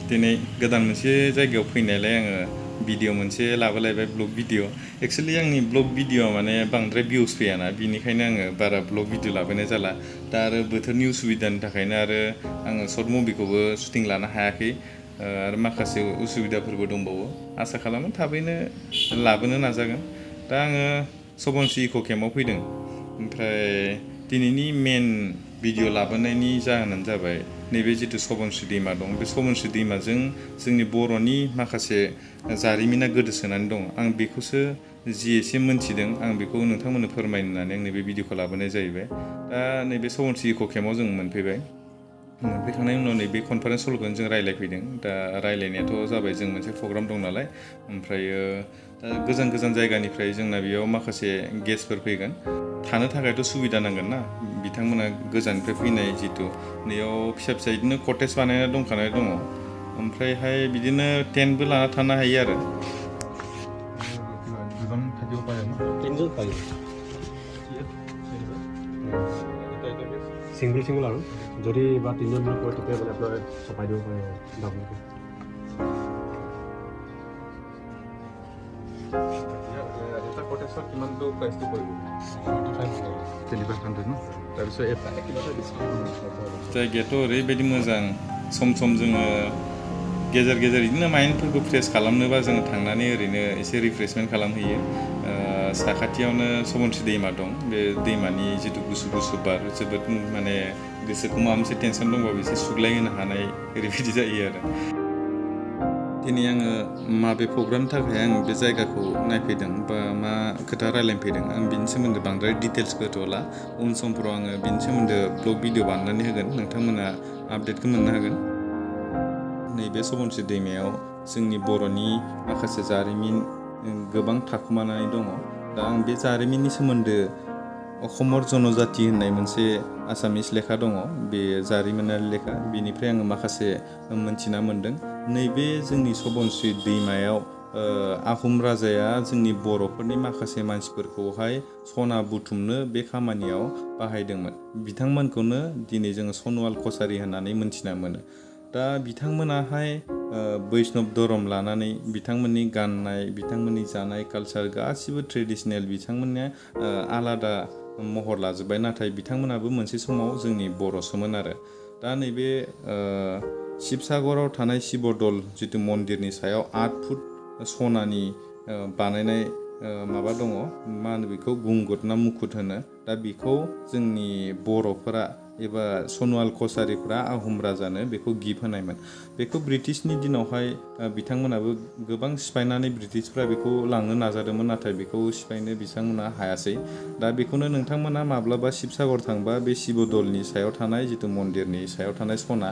दिनै गोदान मोनसे जायगायाव फैनायलाय आङो भिडिअ मोनसे लाबोलायबाय ब्लग भिडिअ एक्चुअली आंनि ब्लग भिडिअ माने बांद्राय भिउस फैयाना बिनिखायनो आङो बारा ब्लग भिडिअ लाबोनाय जाला दा आरो बोथोरनि उसुबिदानि थाखायनो आरो आङो सर्ट मुभिखौबो शुटिं लानो हायाखै आरो माखासे उसुबिदाफोरबो दंबावो आसा खालामो थाबैनो लाबोनो नाजागोन दा आङो सबनश्री इक' केम्पआव फैदों ओमफ्राय दिनैनि मेन भिडिअ लाबोनायनि जाहोनानो जाबाय नैबे जिथु सबनश्री दैमा दं बे सबनश्री दैमाजों जोंनि बर'नि माखासे जारिमिना गोदोसोनानै दं आं बेखौसो जि एसे मोनथिदों आं बेखौ नोंथांमोननो फोरमायनो होननानै आं नैबे भिडिअखौ लाबोनाय जाहैबाय दा नैबे सबनश्री इक' केम्पआव जों मोनफैबाय मोनफैखांनायनि उनाव नैबे कनफारेन्स हलखौनो जों रायज्लायफैदों दा रायज्लायनायाथ' जाबाय जों मोनसे प्रग्राम दं नालाय ओमफ्रायो दा गोजान गोजान जायगानिफ्राय जोंना बेयाव माखासे गेस्टफोर फैगोन थानो थाखायथ' सुबिदा नांगोन ना बिथांमोना गोजाननिफ्राय फैनाय जितु नैयाव फिसा फिसा बिदिनो कटेज बानायना दंखानाय दङ ओमफ्रायहाय बिदिनो टेन्टबो लाना थानो हायो आरो সিংগল আৰু যদি বা তিনিজন মান কৰে তেতিয়া মানে আপোনাৰ চপাই দিব পাৰে ডাবলটো এটা কটেজত কিমানটো প্ৰাইচটো পৰিব 2500 ন তাৰপিছত এটা जायगायाथ' ओरैबायदि मोजां सम सम जोङो गेजेर गेजेर बिदिनो माइन्डफोरखौ फ्रेस खालामनोबा जोङो थांनानै ओरैनो एसे रिफ्रेशमेन्ट खालामहैयो साखाथियावनो सबनश्री दैमा दं बे दैमानि जितु गुसु गुसु बार जोबोद माने गोसोखौ माबा मोनसे टेनसन दंबाबो एसे सुग्लायहोनो हानाय ओरैबायदि जायो आरो दिनै आङो माबे प्रग्रामनि थाखाय आं बे जायगाखौ नायफैदों बा मा खोथा रायज्लायनो फैदों आं बिनि सोमोन्दै बांद्राय डिटेल्सखौ होथ'ला उन समफोराव आङो बिनि सोमोन्दै ब्लग भिडिअ बानायनानै होगोन नोंथांमोना आपडेटखौ मोननो हागोन नैबे सबनश्री दैमायाव जोंनि बर'नि माखासे जारिमिन गोबां थाखुमानानै दङ दा आं बे जारिमिननि सोमोन्दै अखमर जनजाति होननाय मोनसे आसामिस लेखा दङ बे जारिमिनारि लेखा बेनिफ्राय आङो माखासे मोनथिना मोन्दों नैबे जोंनि सबनश्री दैमायाव आहम राजाया जोंनि बर'फोरनि माखासे मानसिफोरखौहाय सना बुथुमनो बे खामानियाव बाहायदोंमोन बिथांमोनखौनो दिनै जोङो सनवाल कसारी होननानै मोनथिना मोनो दा बिथांमोनाहाय बैष्णब धोरोम लानानै बिथांमोननि गाननाय बिथांमोननि जानाय कालचार गासिबो ट्रेडिशनेल बिथांमोननिया आलादा महर लाजोब्बाय नाथाय बिथांमोनाबो मोनसे समाव जोंनि बर'सोमोन आरो दा नैबे शिबसागराव थानाय शिबदल जितु मन्दिरनि सायाव 8 फुट सनानि बानायनाय माबा दङ मा होनो बेखौ गुंगुट ना मुकुट होनो दा बेखौ जोंनि बर'फोरा एबा सनवाल कसारीफ्रा आहम राजानो बेखौ गिफ्ट होनायमोन बेखौ ब्रिटिशनि दिनावहाय बिथांमोनाबो गोबां सिफायनानै ब्रिटिशफ्रा बेखौ लांनो नाजादोंमोन नाथाय बेखौ सिफायनो बिथांमोना हायासै दा बेखौनो नोंथांमोना माब्लाबा शिबसागर थांबा बे शिबदलनि सायाव थानाय जितु मन्दिरनि सायाव थानाय सना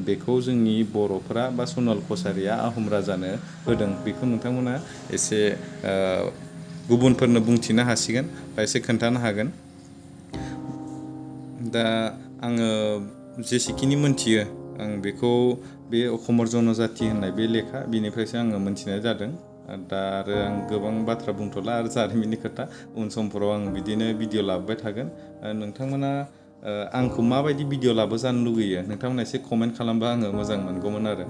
बेखौ जोंनि बर'फोरा बा सनवाल कसारीया आहम राजानो होदों बेखौ नोंथांमोना एसे गुबुनफोरनो बुंथिनो हासिगोन बा एसे खोन्थानो हागोन दा आङो जेसेखिनि मोनथियो आं बेखौ बे अखमर जनजाति होननाय बे लेखा बेनिफ्रायसो आङो मोनथिनाय जादों दा आरो आं गोबां बाथ्रा बुंथ'ला आरो जारिमिननि खोथा उन समफोराव आं बिदिनो भिडिअ लाबोबाय थागोन नोंथांमोना आंखौ माबायदि भिडिअ लाबोजानो लुगैयो नोंथांमोना एसे कमेन्ट खालामबा आङो मोजां मोनगौमोन आरो